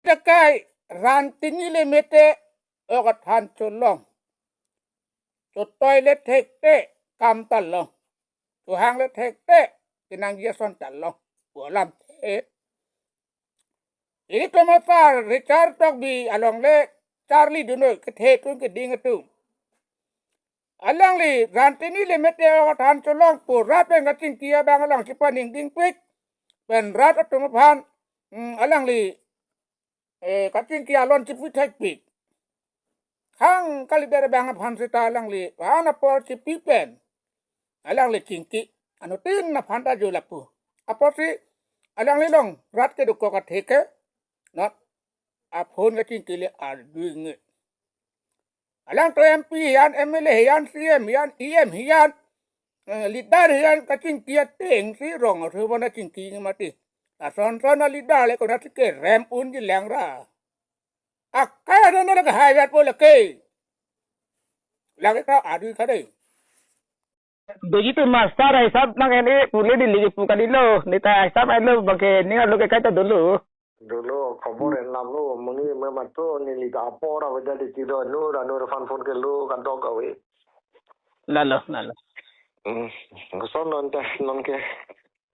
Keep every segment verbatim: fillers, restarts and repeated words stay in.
Tekai ran tini le mete ok athan cholong. Chotoi le thekte kam ta long. Chohang le thekte kenangji ason ta long pu alamthe. Ilitum asar Richard Tokbi along le charli dunoi kethe atum keding atum. Alangli ran tini le mete ok athan cholong pu rat pen kachingki abang along chipaningdingpik. Pen rat atum aphan, mm, alangli, eh, kachingki alon chipithekpik. Khang kalidet abang aphan seta alangli han apor chipi pen alangli chingki. Anuttin aphan ta jo lapu. Apotsi alangli along rat kedokok athe ke, not aphone kachingki le arjunge. Alangtum M P hiyan, M L A hiyan, C M hiyan, E M hiyan, eh, leader hiyan kachingki atengsi rong athubon chingki mati. Lason son aleader le konatsi kerem unji lengra. Akai ada na lagi hai vet po lagi. Lagi ka adu ka dei. Doji tu master hisab nang ene pule di ligi pu kadilo. Neta hisab elo bangke ninga lo ke kaita dolo. Dolo khobor enlam lo, muni me matu neli ta apor avedetji do, anur anur aphan phone kelo kadok ave. Lalo, lalo. Hmm, koson non ta, non ke.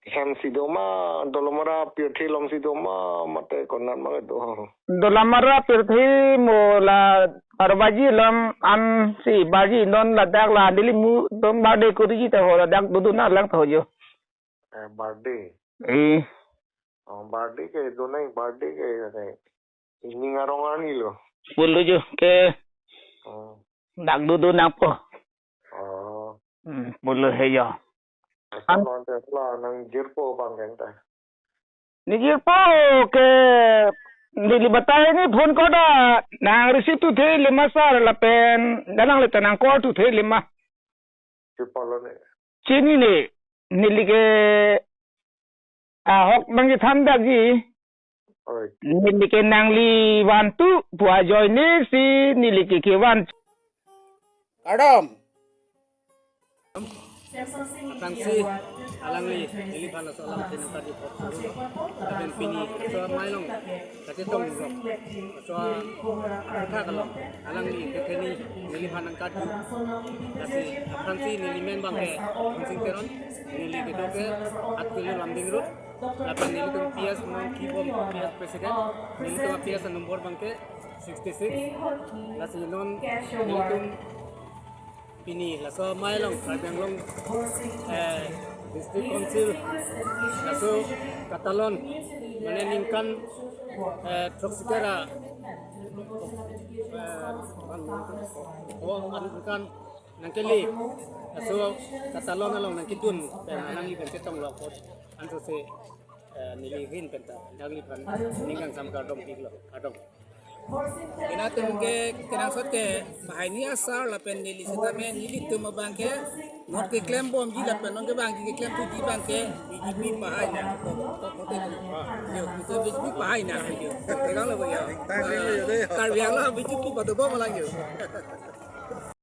Hem si do ma, Dolamara pirthe along si do ma, mate konat ma do. Dolamara pirthe mo la arbaji lam an si baji non ladak la neli mu dom bade kuriji ta ho ladak dudu na lang tho jo. Eh, birthday. Eh. Oh, birthday ke do nai, birthday ke ne. Ini ngarong ani lo. Pulo jo ke. Oh. Dak dudu nangpo. Oh. Hmm, pulo he jo. Asa an- non te sla nang jirpo bang keng ta. Ni jirpo ke neli batai ni phone ko da nang receive tu the lima sar lapen dalang le ta nang call tu the lima. Chipalo ne. Chini ne, neli ke ahok nangkethan dakji. Oi. Neli ke nangli vantu pu ajoine si neli ke kevan. Kardom. Aphrangsi alangli neliphan laso alam thin kadi pok suru. Lapen pini laso amei along kachetong rok. Laso athak along alangli ketheni neliphan nangkatju. Lasi aphrangsi neli men bangke Sing Teron, neli kedo ke Atkelu Lumding Road. Lapen nelitum P S non kibom P S president. Nelitum P S number bangke sixty six. Lasi non nelitum pini laso amei along Karbi Anglong, eh, District Council laso katalon mane ningkan, eh, throksi kera, eh, oh, ningkan nangkele laso katalon along nangkedun pen alangli pen chetong lo apot ansose, eh, neli rin pen ta nangliphan ning kangsam kardom pik lo, kardom. Ina atum ke kenangsot ke bahai ni asar lapen neli sitame nelitum abangke not keklem bomji lapen non kevangji keklem thuji abangke B J P pahai na. Yo, itu B J P pahai na. Yo, pegang lo ya. Karbi Anglong B J P padu bom lang yo.